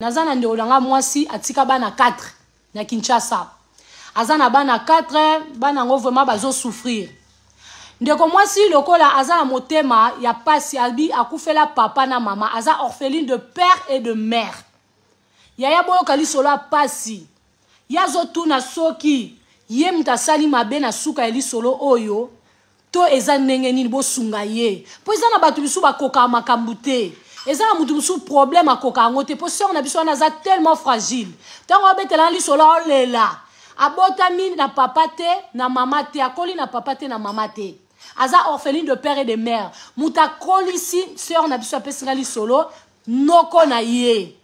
Naza na ndeko na nga mwasi atika bana 4 na Kinshasa. Aza na bana 4, bana yango vraiment bazo souffrir. Ndeko mwasi lokola aza na motema ya pasi abi akufela papa na mama, aza orpheline de père et de mère. Yaya boyoka lisolo ya pasi. Ye azotuna soki ye moto asali mabe na suka ya lisolo oyo to eza ndenge nini bosunga ye mpo eza na bato misusu bakokaka makambo te eza na moto mosusu problème akoka yango te mpo sœur na biso wana aza tellement fragile ntango abetela na lisolo aolela abotami na papa te na mama te akoli na papa te na mama te aza orpheline de père et de mère moto akolisi sœur na biso apesi nga lisolo noko na ye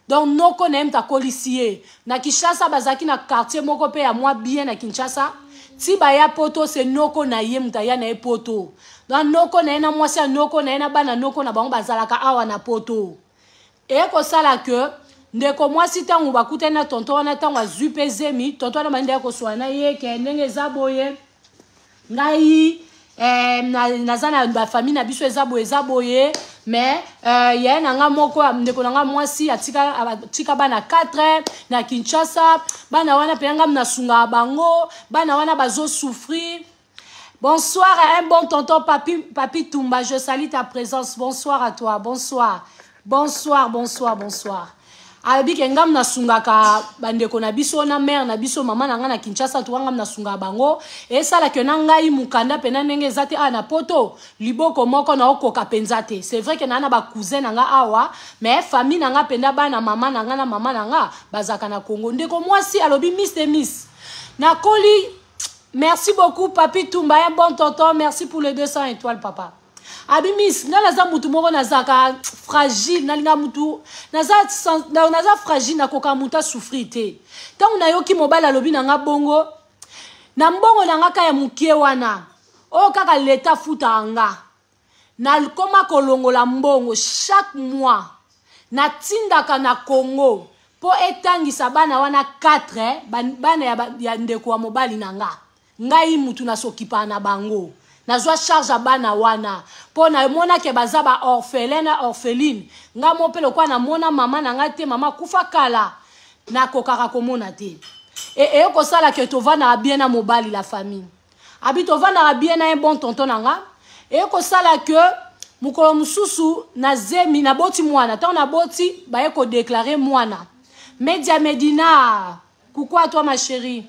Donc noko na ye moto akolisi ye. Na Kinshasa bazalaki na quartier moko pe ya mwa bien na Kinshasa. Ti baya poto se noko na ye moto aya na ye poto. Donc noko na ye na mwasi ya noko na ye na bana noko na bango bazalaka awa na poto. Eye kosala que ndeko mwasi ntango bakutani na tonton wana ntango azwi mpe zemi tonton wana bandi koswana na ye ke ndenge eza boye ngai eh, naza na bafamille na biso eza boye eza boye mais euh, yaya na nga moko ndeko na nga mwasi atika, atika bana 4 na kinshasa bana wana mpenza nga nasungaka bango bana wana bazosouffrir. Bonsoir à un bon tonton Papi, Papi Tumba, je salue ta présence. Bonsoir à toi, bonsoir. Bonsoir, bonsoir, bonsoir. Alobi ke ngam nasungaka bandeko na biso na mare na biso mama na ngai na Kinshasa tuka ngam nasungaka bango esalaka na ngai mokanda mpena ndenge eza te awa na poto liboko moko na okoka mpenza te. C'est vrai ke naa na bacousin na nga awa mais famille na nga mpenza bana mama na nga na mama na nga bazalaka na Congo. Ndeko mwasi alobi miss de miss nakoli. Merci beaucoup Papi Tumba, un bon tonton, merci pour les 200 étoiles papa. Abi miss nga naza mutu moko nazalaka fragile nalinga mutu naza, naza fragile nakoka mutu asouffrir te ntango nayoki mobali alobi na nga bongo na mbongo na nga ka ya mokie wana oyo kaka leta afutaka nga nakoma kolongola mbongo chaque mois natindaka na Congo mpo etangisa bana wana 4 bana ya ndeko ya mobali na nga. Ngai mutu nasokipaka na bango nazwa charge ya bana wana mpo namonake baza ba orphelin na orpheline. Nga mo mpe lokola namona mama na ngai te, mama akufa kala, nakokaka komona te. E eye kosala ke tovandaka bien na mobali la famille abi tovandaka bien na ye bon tonton na nga. Eye kosala ke mokolo mosusu na zemi naboti mwana ntango naboti baye kodeklare mwana Media Medina, coucou à toi ma chérie.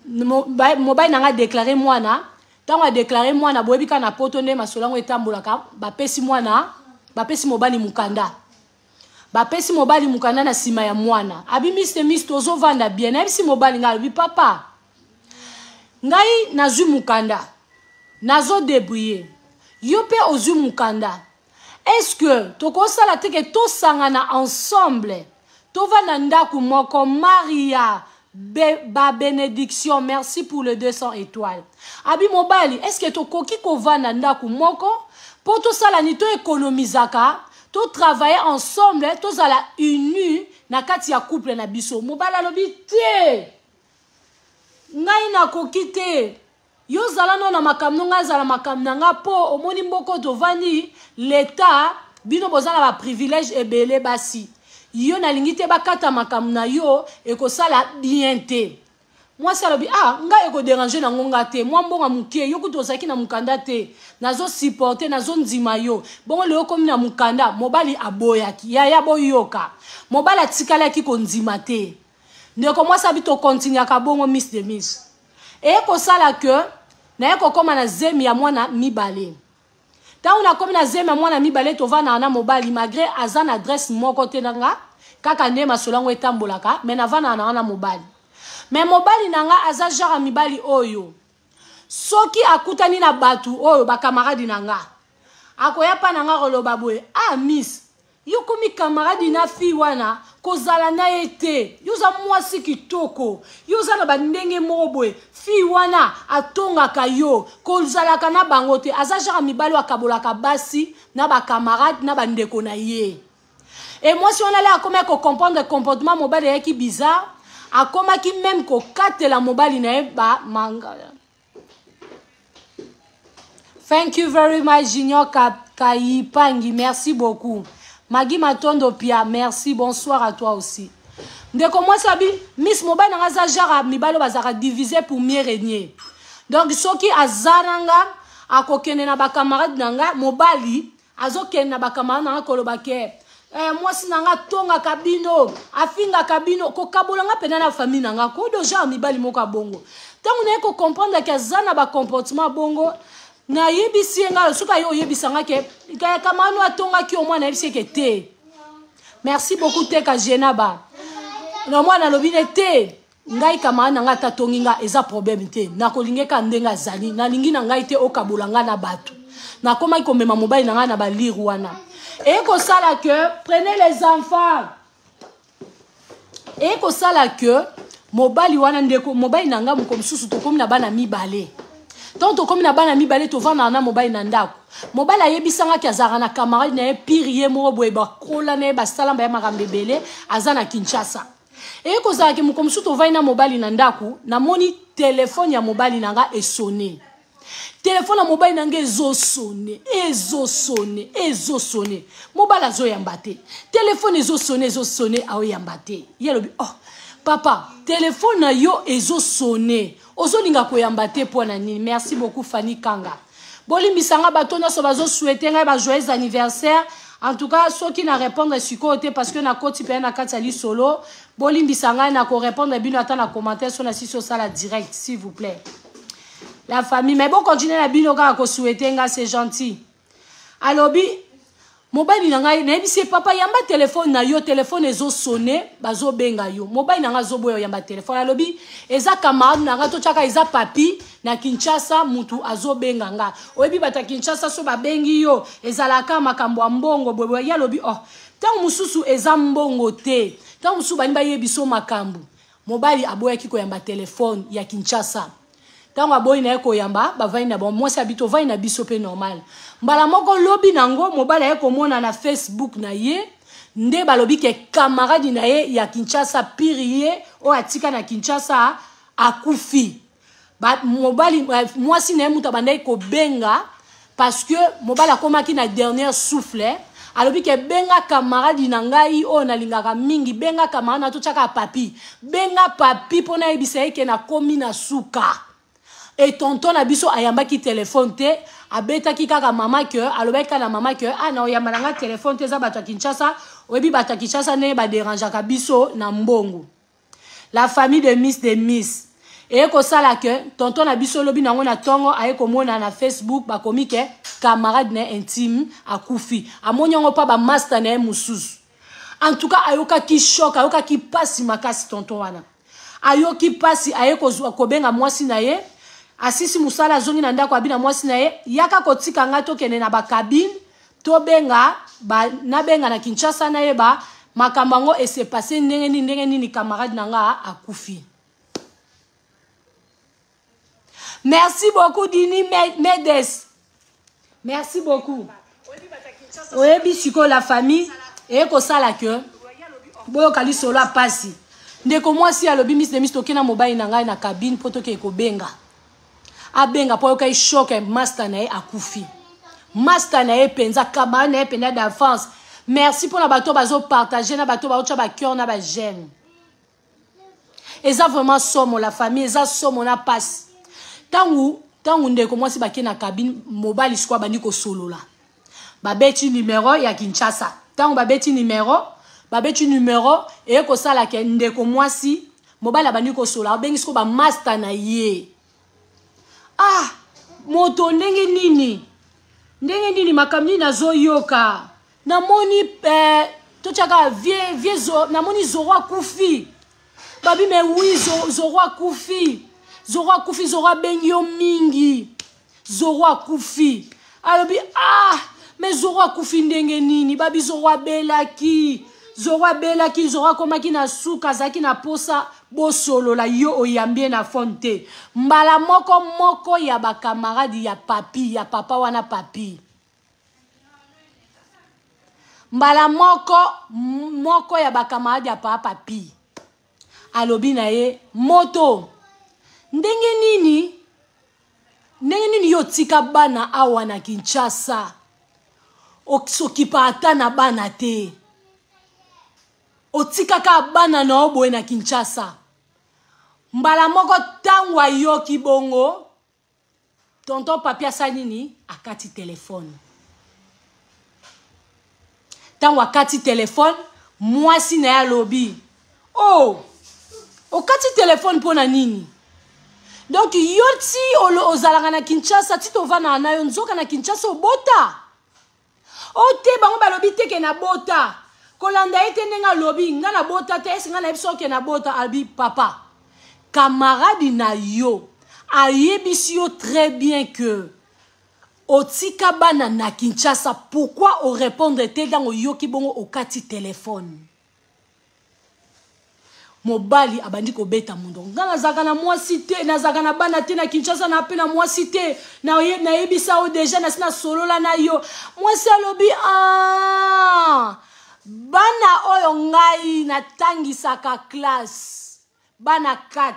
Mobali na nga déclaré mwana ntango adeklare mwana boyebi kaka na poto nde masolo yango etambolaka bapesi mwana bapesi mobali mokanda bapesi mobali mokanda na nsima ya mwana abi miss miss tozovanda bien nayebisi mobali ngai alobi papa ngai nazwi mokanda nazodebrouille yo mpe ozwi mokanda est-ce que tokosala te ke tosangana ensemble tovanda ndako moko. Maria ba bénédiction, merci pour le 200 étoiles. Abi mobali est-ce que tokoki kovanda ndako moko mpo tosala ni toekonomizaka totravaille ensemble tozala uni na kati ya couple na biso. Mobali alobi te ngai nakoki te yo zala no na makambo no ngai azala makambo na nga mpo omoni mboko tovandi leta bino boza na baprivilège ebele basi yo nalingi te bakata makambo na yo ekosala bien te. Mwasi alobi ah ngai ekoderange nango nga te mwa mbongo moke yo kutu ozalaki na mokanda te nazosupporte nazondima yo bongo lelo okomi na mokanda. Mobali aboyaki yaya boyoka mobali atikalaki kondima te. Ndeko mwasi abi tokontinuaka bongo miss de miss eye kosala ke naye kokóma na zemi ya mwana mibale. Ntango nakomi na zemi ya mwana mibale tovandaka na mobali malgré aza na adresse moko te na nga kaka nde masolo yango etambolaka me navandaka na nga na mobali me mobali na nga aza genre ya mibali oyo soki akutani na bato oyo bakamaradi na nga akoya mpa na nga koloba boye ah miss yo komi kamaradi na fille wana kozala na ye te yo oza mwasi kitoko yo oza na bandenge moko boye fille wana atongaka yo kozalaka na bango te aza genre mibali oyo akabolaka basi na bakamarade na bandeko na ye. E mwasi wana le akomaki kocomprendre comportement mobali ayaki bizarre akomaki meme kokatela mobali na ye bamanga. Thank you very much, Junior Kayipangi. Merci beaucoup. Magi Matondo Pia, merci, bonsoir à toi aussi. Ndeko mwasi abi miss mobali na nga aza genre mibali oyo bazalaka divise pour mieux régner. Donc soki aza na nga akokende na ba camarade na nga mobali azokende na ba camarade na nga koloba ke eh, mwasi na nga atongaka bino afingaka bino kokabola nga mpenza na famille na nga kodo genre mibali moko ya bongo ntango naye kocomprendre ke aza na bacomportement bongo nayebisi ye ngai soki aye oyebisa nga ke kamano atongaki yo mwana ayebisi ye ke te merci beaucoup teka jenaba na mwana alobi ne te ngai camarade na ngai ata atongi ngai eza problème te nakolinga eka ndenge azali nalingi na ngai te okabola ngai na bato nakomaki komema mobali na ngai na balire wana eye kosala ke prenez les enfants eye kosala ke mobali wana ndeko mobali na ngai moko mosusu tokomi na bana mibale ntango tokomi na bana mibale tovandaka na mobali na ndako mobali ayebisangaki azalaka na camarade na ye pire ye moko boye bakola na ye basalamba ya makambo ebele aza na kinshasa eye kozalaki moko mosusu tovandi na mobali na ndako namoni telefone ya mobali na nga esone telefone ya mobali na ngai ezosone ezosone ezosone mobali azoyamba te telefone ezosone ezosone aoyamba te ye alobi oh papa telefone na yo ezosone ozolinga koyamba te mpo na nini merci beaucoup fanny kanga bolimbisa nga bato nyonso bazosouete ngai ba joyeux anniversaire en tout cas soki na répondre sikoyo te parce que nakoti mpenza na kati ya lisolo bolimbisa ngai na korépondre bino ata na commentaire so na sisi osala direct s'il vous plaît la famille mais bocontinue na bino kaka kosouete nga c'est gentil alobi mobali na ngai nayebisi ye papa yamba telefone na yo telefone ezosone bazobenga yo mobali na ngai azoboya oyamba telefone alobi eza camarade na ngai totyaka eza papi na kinshasa mutu azobenga nga oyebi bato ya kinshasa so babengi yo ezalaka makambo ya mbongo boyeboye ye alobi oh ntango mosusu eza mbongo te ntango mosusu balingi bayebiso makambo mobali aboyaki koyamba telefone ya kinshasa ntango aboyi na ye koyamba bavandi na bango mwasi abi tovandi na biso mpe normal mbala moko lobi na yango mobali aye komona na facebook na ye nde balobi ke kamaradi na ye ya kinshasa pire ye oyo atika na kinshasa akufi ba, mobali eh, mwasi na ye moto abandaki kobenga parce que mobali akomaki na dernière souffle eh. alobi ke benga camarade na ngai oyo nalingaka mingi benga camarade na totyaka papi benga papi mpo nayebisa ye ke nakomi na suka e tonton na biso ayambaki telefone te abetaki kaka mama ke alobaki kaka na mama ke ah na oyamba na ngai telefone te eza bato ya kinshasa oyebi bato ya kinshasa ndenge baderangeaka biso na mbongo la famille de miss de miss eye kosala ke tonton na biso lobi nango na ntongo aye komona na facebook bakomi ke camarade na ye intime akufi amoni yango mpa bamasta na ye mosusu en tout cas ayokaki choc ayokaki mpasi makasi tonton wana ayoki mpasi aye kozwa kobenga mwasi na ye asisi mosala azongi na ndako abi na mwasi na ye yaka kotika ngai tokende na bakabine tobenga ba, nabenga na kinshasa nayeba makambo yango ese passe ndenge nini ndenge nini camarade na nga akufi merci beaucoup dini medes merci beaucoup oyebi sikoyo la famille eye kosala ke boyoka lisolo ya mpasi ndeko mwasi alobi miss de miss toke na mobali na ngai na cabine mpo tokei kobenga abenga mpo ayokaki choc master na ye akufi master na ye mpenza camarade na ye mpenza d'enfance merci mpo na bato bazopartage na bato baotya bacœur na bagene eza vraiment somo la famille eza somo na pasi ntango ntango ndeko mwasi bake na cabine mobali sikoyo abandi kosolola babeti numero ya kinshasa ntango babeti numero babeti numero eye kosala ke ndeko mwasi mobali abandi kosola abengi sikoyo bamasta na ye ah moto ndenge nini ndenge nini makambo nini nazoyoka namoni eh, totyaka vie vie zo, namoni zoro akufi babi me wi zoro akufi zoro akufi zoro abengi yo mingi zoro akufi alobi ah me zoro akufi ndenge nini babi zoro abelaki zoro abelaki zoro akomaki na suka azalaki na posa bosolola yo oyambi ye na fone te mbala moko moko ya bakamaradi ya papi ya papa wana papi mbala moko moko ya bakamaradi ya papa papi alobi na ye moto ndenge nini ndenge nini yo otika bana awa na kinshasa Osokipa ata na bana te, otikaka bana na yo boye na Kinshasa. Mbala moko ntango ayoki bongo, tonton Papi asali nini? Akati telefone. Ntango akati telefone, mwasi na ye alobi: "Oh, okati telefone mpo na nini? Donc yo ti ozalaka na Kinshasa, ti tovandaka na yo, nzoka na Kinshasa obota?" O te, bango balobi te ke nabota. Kolanda ye te ndenge alobi nga nabota te. Ese nga nayebi soki nabota? Alobi: "Papa, camarade na yo ayebisi yo très bien que otika bana na Kinshasa. Pourquoi orépondre te ntango oyoki bongo okati telefone?" Mobali abandi kobeta mundo: "Nga nazalaka na mwasi te, nazalaka na bana te na Kinshasa, na mpe na mwasi te. Nayebisa yo déjà, nasi nasolola na yo." Mwasi alobi: "Ah, bana oyo ngai natangisaka classe, bana 4,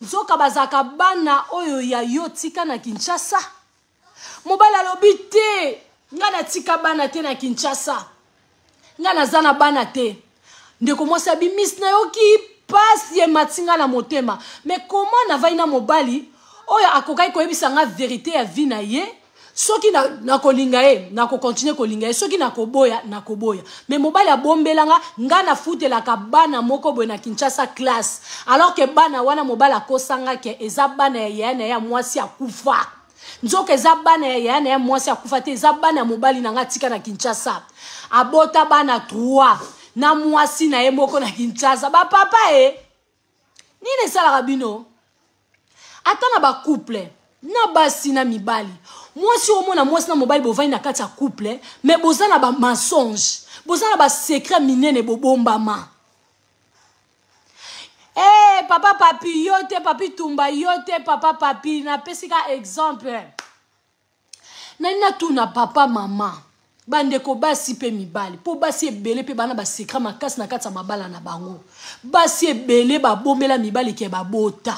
nzoka bazalaka bana oyo ya yo tika na Kinshasa?" Mobali alobi: "Te, ngai natika bana te na Kinshasa, ngai naza na bana te." Ndeko mwasi abimisi: "Nayoki pasi, emati ngai na motema. Mais comment navai na mobali oyo akokaki koyebisa nga vérité ya vie na ye? Soki nakolinga ye, nakocontinuer kolinga ye. Soki nakoboya, nakoboya. Mais mobali abombelanga nga nafutelaka bana moko boye na Kinshasa classe, alors que bana wana, mobali akosanga ke eza bana ya yaya na ye ya mwasi akufa. Nzoka eza bana ya yaya na ye mwasi akufa te, eza bana ya mobali na nga atika na Kinshasa. Abota bana 3 na mwasi na ye moko na Kinshasa." Bapapa e, nini esalaka bino ata na bacouple, na basi na mibali? Mwasi, omona mwasi na mobali bovandi na kati ya couple, mais boza na bamensonge, boza na basecret minene bobombama. Hey, papa Papi, yo te, Papi Tumba, yo te, papa Papi, napesi ka exemple. Nani natuna papa, mama, bandeko basi mpe mibali, mpo basi ebele mpe bana basecret makasi na kati ya mabala na bango. Basi ebele babombela mibali ke babota,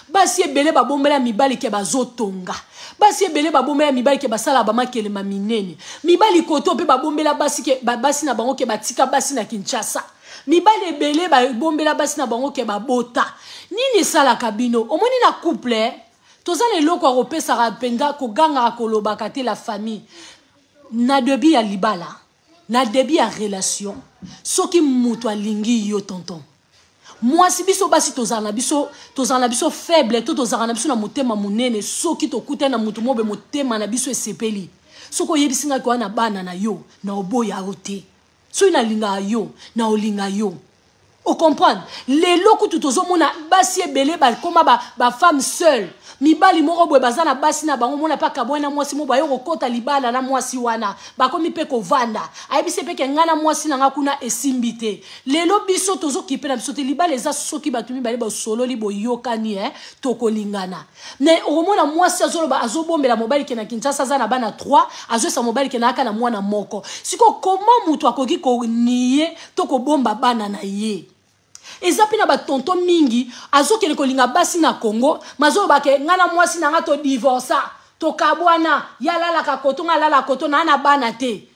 basi ebele babombela mibali ke bazotonga, basi ebele babombela mibali ke basala bamakelema minene. Mibali koto mpe babombela basi, ke basi na bango ke batika basi na Kinshasa. Mibali ebele babombela basi na bango ke babota. Nini esalaka bino? Omoni, na couple toza na eloko ya kopesaka mpenza, kogangaka, kolobaka te. La famille, na début ya libala, na début ya relation, soki moto alingi yo, tonton mwasi, biso basi tozala na biso faible to tozalaka na biso na motema monene. Soki tokutani na moto mobe, motema na biso esepeli. Soki oyebisi ngai koya na bana na yo, na oboya yo te. Soki nalingaka yo, na olinga yo, ocomprendre. Lelo kutu tozomona basi ebele bakóma bafemme ba seule. Mibali moko boye baza na basi na bango, mona mpe akabwani na mwasi moko, baye kokɔta libala na mwasi wana, bakomi mpe kovanda. Ayebisi mpe ke ngai na mwasi na nga kuna esimbi te. Lelo biso tozokipe na biso te. Libala eza soki bato mibale basololi, boyokani, tokolingana. Mais okomona mwasi azoloba, azobombela mobali ke na Kinshasa aza na bana 3, azoyesa mobali ke naaka na mwana moko. Sikoyo koma moto akoki konier to kobomba bana na ye? Eza mpe na batonton mingi azokende kolinga basi na Congo, mazoloba ke ngai na mwasi na nga todivorsa, tokabwana, ye alalaka koto, ngai alalaka koto, naa na bana te.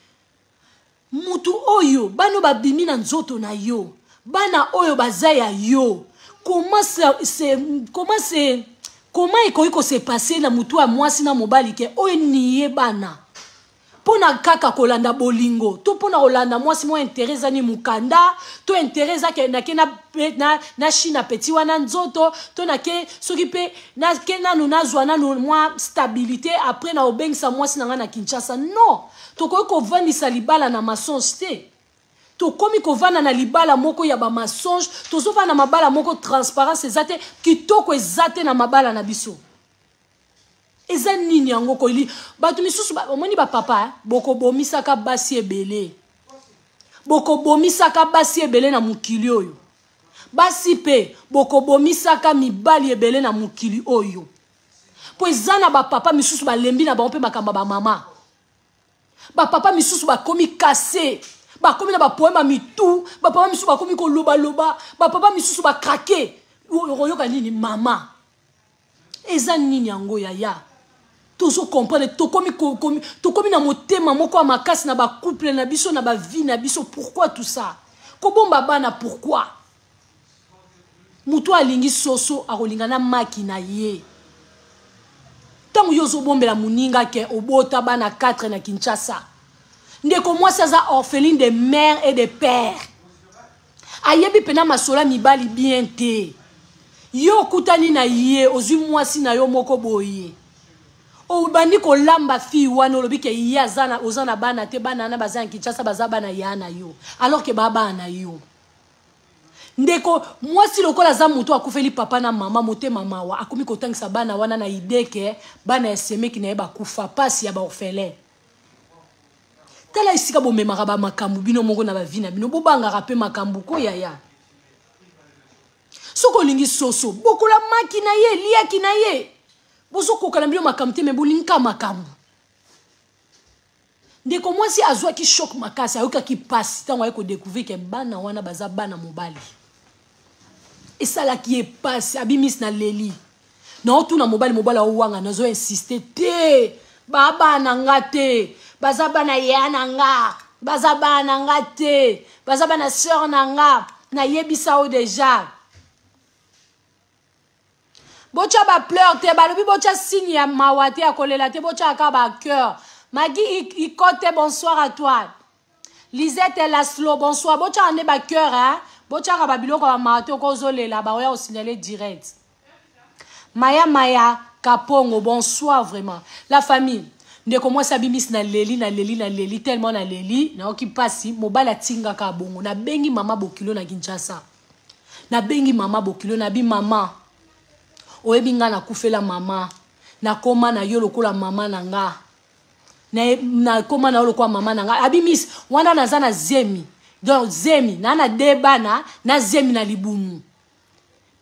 Mutu oyo bana oyo babimi na nzoto na yo, bana oyo baza ya yo, comment ekoki kose passer na mutu ya mwasi na mobali ke oyo nie bana mpo na kaka kolanda bolingo, to mpo na kolanda mwasi mwa intérêt? Eza nini? Mokanda to intérêt eza ke nake na chine petit wana nzoto, to nake soki mpe nake nanu nazwa nanu mwa stabilité, après na obengisa mwasi na ngai na Kinshasa? Non, tokoki kovandisa libala na mensonge te. Tokomi kovanda na libala moko ya bamensonge, tozovanda na mabala moko transparence eza te, kitoko eza te na mabala na biso. Eza nini yango? Koili bato misusu, omoni bapapa, bokobomisaka basi ebele, bokobomisaka basi ebele na mokili oyo. Basi mpe bokobomisaka mibali ebele na mokili oyo, mpo eza na bapapa misusu balembi na bango mpe makambo ya bamama. Bapapa misusu bakomi kase, bakomi na bapoema mitu. Bapapa misusu bakomi kolobaloba, bapapa misusu bacraquer. Okoyoka nini? Mama, eza nini yango, yaya? Tozo comprendre, tokomi komi tokomi na motema moko ya makasi na ba couple na biso, na ba vie na biso. Pourquoi tout ça? Kobomba bana pourquoi? Moto alingi soso akolinga na maki na ye. Ntango yo ozobombela moninga ke obota bana 4 na Kinshasa, ndeko mwasi aza orpheline de mère et de père, ayebi mpena masolo ya mibali bien te. Yo okutani na ye, ozwi mwasi na yo moko boye, obandi kolamba fille wana, olobi ke ye aza na, oza na bana te, bana wana baza na Kinshasa, baza bana ya na yo, alors ke ba bana na yo. Ndeko mwasi lokola aza moto akufeli papa na mama, motema mawa, akomi kotangisa bana wana na idée ke bana ya semeki na ye bakufa, pasi ya baorphelin. Tala esika bomemaka bamakambo bino moko na bavi na bino, bobangaka mpe makambo ko yaya. Soki olingi soso, bokola maki na ye, liaki na ye. Bozokoka na bino makambo te, me bolingi kaka makambo. Ndeko mwasi azwaki choc makasi, ayokaki pasi ntango aye kodécouvrir ke bana wana baza bana mobali. Esalaki ye pasi, abimisi na leli. Naotuna mobali, mobali aowanga, nazo insiste te, ba bana nga te, baza bana ya na nga, baza bana nga te, baza bana sœur na nga, nayebisa yo deja. Botya ba pleur te, balobi botya signe ya mawa te, ya kolela te, botya kaka ba cœur. Magi Ikote, bonsoir à toi. Lisette Laslo, bonsoir. Botya nde ba cœur, hein. Botyaka ba biloko ya mawa te, okozolela, baoya kosignaler direct. Maya Maya Kapongo, bonsoir vraiment. La famille, ndeko mwasi abimisi na leli, na leli, na leli, tellement na leli, nayoki pasi, mobali atingaka bongo. Nabengi mama Bokilo na Kinshasa. Nabengi mama Bokilo, nabi mama, oyebi nga nakufela mama, nakoma na yo lokola mama na nga. Nakoma na yo lokola mama na nga. Abimisi wana naza na zemi. Donc zemi, na na de bana, na zemi na libumu.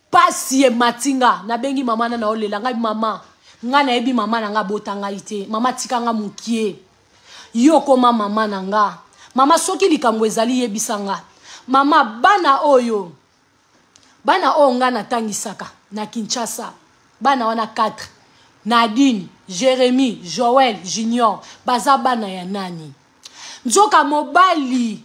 Pasi ematinga, nabengi mama na naolela ngai mama. Nga nayebi mama na nga bota ngai te. Mama tika nga mokie. Yo koma mama na nga. Mama soki likambo ezali yebisa nga. Mama bana oyo, bana oyo nga natangisaka na Kinshasa, bana wana 4, Nadine, Jérémie, Joël, Junior, baza bana ya nani? Nzoka mobali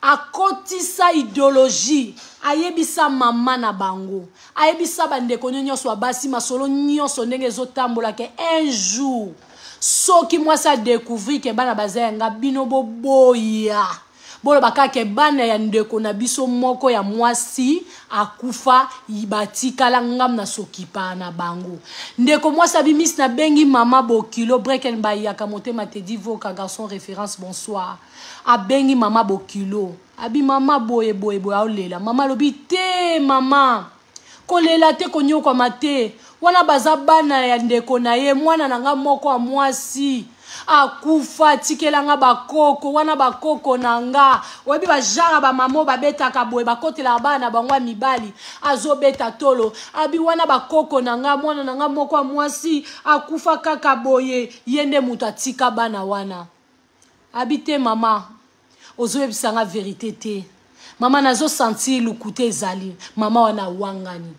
akotisa idéologie, ayebisa mama na bango, ayebisa bandeko nyonso ya basi masolo nyonso ndenge ezotambola ke un jour soki mwasi adécouvrir ke bana baza ya nga, bino boboya, boloba kaka bana ya ndeko na biso moko ya mwasi akufa, batikala ngam na sokipa na bango. Ndeko mwasi abimisi, nabengi mama Bokilo Breken bayaka motema te divoka garçon référence, bonsoir. Abengi mama Bokilo, abi mama boye boye boye, aolela. Mama alobi te, mama kolela te, konyokwama te, wana baza bana ya ndeko na ye, mwana na nga moko ya mwasi akufa, atikela nga bakoko wana, bakoko na nga. Oyebi bajara bamama babetaka boye, bakotelaka bana na bango ya mibali, azobeta tolo, abi wana bakoko na nga, mwana na nga moko ya mwasi akufa kaka boye, ye nde moto atika bana wana. Abi te mama, ozoyebisa nga vérité te mama, nazosentir lokuta ezali. Mama wana awangani.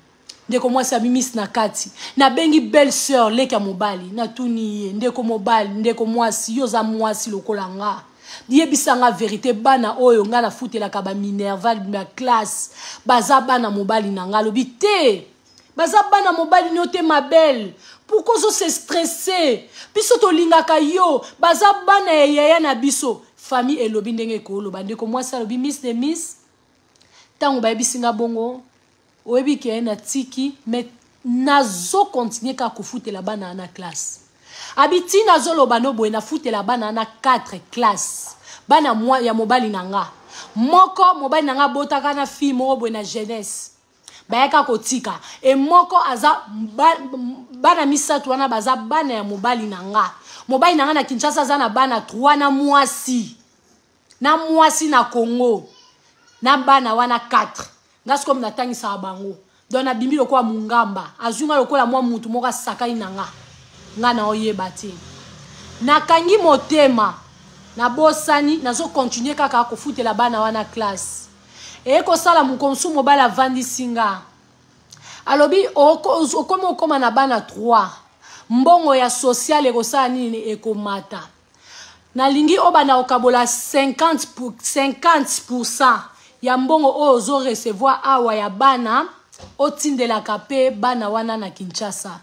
Ndeko mwasi abimisi na kati, nabengi belle sœur, leki ya mobali, natuni ye, ndeko mobali, ndeko mwasi, yo oza mwasi lokola nga, yebisa nga vérité, bana oyo nga nafutelaka baminerval ba classe baza bana mobali na nga? Alobi te, baza bana mobali no te. Ma belle, pourquoi ozo se stresser? Biso tolingaka yo, baza bana ya yaya na biso. Famille elobi ndenge ekoloba. Ndeko mwasi alobi miss de miss, ntango bayebisi nga bongo, oyebi ke natiki, mais nazokontinue kaka kofutela bana na classe. Abi ntina azoloba no boye, nafutela bana na 4 classe, bana mwa ya mobali na nga moko. Mobali na nga abotaka na fille moko boye na jeunesse, bayaka kotika e moko aza bana misato wana baza bana ya mobali na nga. Mobali na nga na Kinshasa aza na bana 3 na mwasi, na mwasi na Congo, na bana wana 4. Nga sikoyo natangisaka bango, donc nabimi lokola mongamba, azwi nga lokola mwa mutu moko asakani na nga, nga na oyeba te. Nakangi motema, nabosani, nazokontinue kaka kofutela bana wana classe. Eye kosala mokonsu, mobali avandisi nga, alobi okomi okóma na bana 3. Mbongo ya social ekosala nini? Ekomata. Nalingi obanda kokabola 50% ya mbongo oyo ozo recevoir awa ya bana, otindelaka pe bana wana na Kinshasa.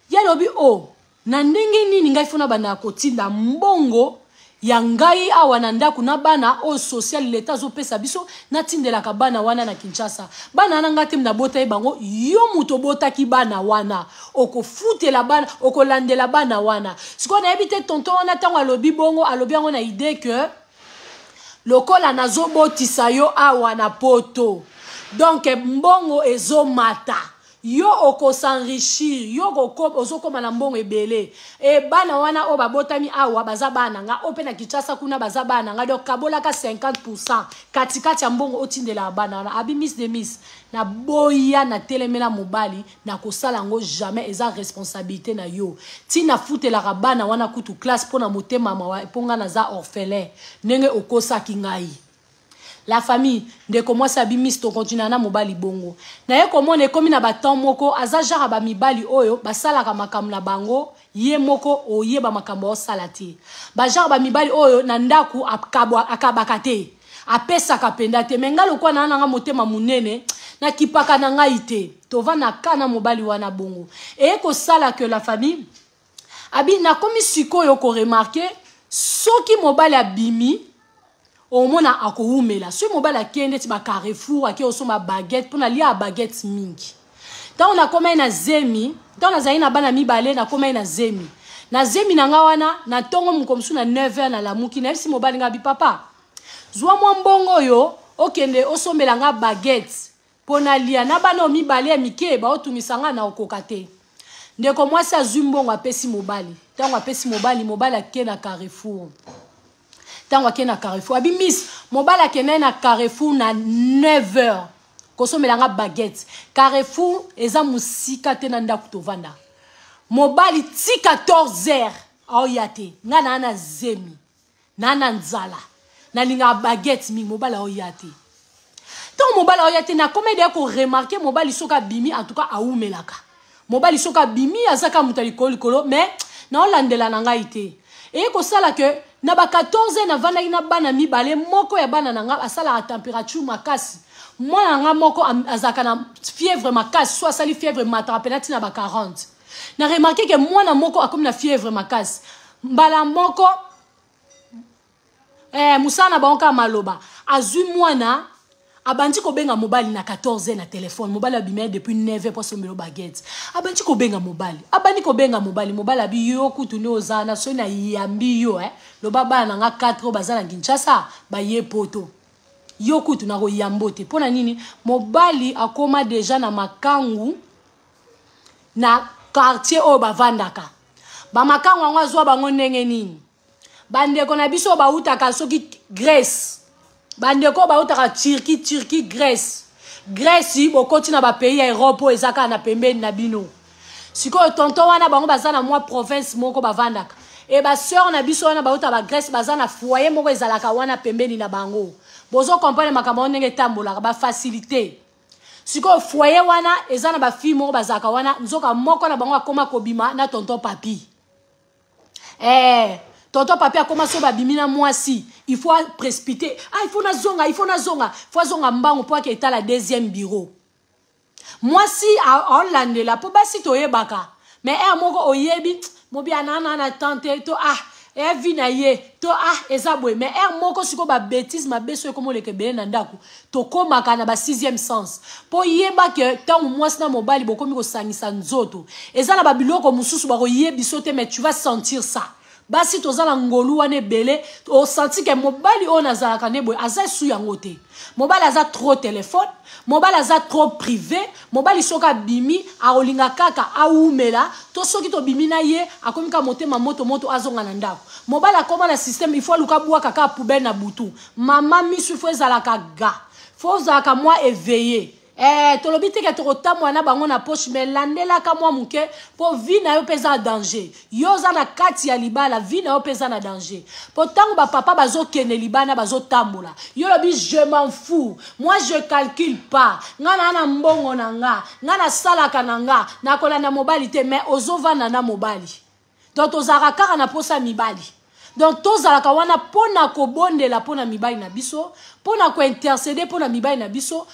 Ye alobi, oh, na ndenge nini ngai fona banda kotinda mbongo ya ngai awa na ndako na bana oyo social leta azopesa biso, natindelaka bana wana na Kinshasa? Bana wana ngai te nabota ye bango, yo moto obotaki bana wana, okofutela bana, okolandela bana wana. Sikoyo nayebi te, tonton wana ntango alobi bongo, alobi yango na idée que lokola nazobotisa yo awa na poto, donc mbongo ezomata, yo okos'enrichir, yo ozokóma na mbongo ebele. E bana wana oyo babotami awa baza bana nga, oyo mpe na Kinshasa kuna baza bana nga, donc kabolaka 50% katikati ya mbongo otindelaka bana wana. Abi miss de miss, naboya, natelemela mobali, nakosala yango jamais, eza responsabilité na yo. Ntina futelaka bana wana kutu classe mpo na motema mawa, mpo nga naza orphelin, ndenge okosaki ngai. La famille, ndeko mwasi abi miss, tokontinua na mobali bongo. Naye komona ekomi na batemps moko, aza genre ya bamibali oyo basalaka makambo na bango ye moko, oyeba makambo aosala te. Bagenre bamibali oyo na ndako akabaka te, apesaka mpenza te. Me ngai lokwa na nanga motema monene, nakipaka na ngai te. Tovanda ka na mobali wana bongo, eye kosala ke la famille, abi nakomi sikoyo koremarquer, soki mobali abimi, omona akowumela. Soki mobali akende neti bacarrefour, ake osomba baguette, mpona lia baguette mingi. Ntango nakomai na zemi, ntango nazali na bana mibale, nakomai na zemi. Na zemi na nga wana, na ntongo moko mosusu na 9 heures, nalamuki, nayebisi mobali nga bi: "Papa, zwa mwa mbongo oyo, okende osombela nga baguette mpo nalia na bana oyo mibale ya mike, baotungisa nga na okoka te." Ndeko mwasi azwi mbongo, apesi mobali. Ntango apesi mobali, mobali ake na Carrefour. Ntango ake na Carrefour, abi miss, mobali akendai na Carrefour na 9 heures kosomela nga baguette. Carrefour eza mosika te na ndako tovanda. Mobali ti 14 heures aoya te. Ngai naa na zemi, naa na nzala, nalingaka baguette mingi. Mobali aoya te. Ntango mobali aoya te, nakomi deya koremarquer, mobali soki abimi, en tout cas awumelaka. Mobali soki abimi, aza kaka moto ya likolo likolo, mais naolandela na ngai te. Eye kosala ke na ba 14 heures, navandaki na bana mibale. Moko ya bana na nga asalaka température makasi. Mwana na nga moko azalaka na fièvre makasi, so asali fièvre, mataka pena ntina ba 40. Na remarquer ke mwana moko akomi na fièvre makasi. Mbala moko mosala na bango kaka maloba. Azwi mwana, abandi kobenga mobali na 14 na telefone. Mobali abimi depuis 9 mpo asombela baguette. Abandi kobenga mobali, abandi kobenga mobali. Mobali abi: "Yo kutu nde oza na soki nayambi yo, loba bana na nga 4 oyo baza na Kinshasa baye poto, yo kutu nakoyambo te." Mpo na nini? Mobali akóma deja na makangu na quartier oyo bavandaka. Bamakangu yango azwa bango ndenge nini? Bandeko na biso oyo bautaka soki Grèce, bandeko oyo bautaka Turquie, Turquie, Grèce, Grèce, bokoti na bapays ya Europe oyo eza kaka na pembeni na bino. Sikoyo tonton wana, bango baza na mwa province moko bavandaka. E basœur na biso wana bauta bagrèce, baza na foyer moko ezalaka wana pembeni na bango. Bozokomprendre makambo wana ndenge etambolaka, bafacilité. Sikoyo foyer wana eza na bafille moko bazalaka wana. Nzoka moko na bango akóma kobima na tonton Papi. Tonton Papi akóma, so babimi na mwasi, il faut précipiter: "Ah, il faut nazonga, il faut nazonga." Faut azonga mbangu mpo ake etala deuxième bureau. Mwasi aolandela, mpo basi toyebaka. Mais heure moko oyebi mobi anana na tante to, ah, evi na ye to, ah, eza boye. Mais heure moko sikoyo babêtises mabe so ekoma oleka ebele na ndako, tokomaka na ba sixième sens mpo yeba ke ntango mwasi na mobali bokomi kosangisa nzoto, eza na babiloko mosusu bakoyebi so te, mais tu vas sentir ça. Basi toza na ngolu wana ebele. Osanti ke mobali oyo nazalaka nde boye aza esu yango te. Mobali aza trop telefone, mobali aza trop privé. Mobali soki abimi, akolinga kaka awumela, to soki tobimi na ye, akomi kaka motema moto moto, azonga na ndako. Mobali akóma na système, il faut aluka bwaka kaka poubelle na butu. Mama, miso il faut ezalaka ga, faut ozalaka mwa éveillé. Tolobi te ke tokotambola na bango na poche, mais landelaka mwa moke, mpo vie na yo mpe eza danger. Yo oza na kati ya libala, vie na yo mpe eza na danger, mpo ntango bapapa bazokende libanda, bazotambola, yo lobi: "Je m'en fous, moi je calcule pas, nga na mbongo na nga, nga nasalaka na nga, nakolanda mobali te." Mais ozovanda na mobali. Donc tozalaka kaka na posa ya mibali. Donc tozalaka wana mpo na kobondela mpo na mibali na biso, mpo na kointercéder mpo na mibali na biso.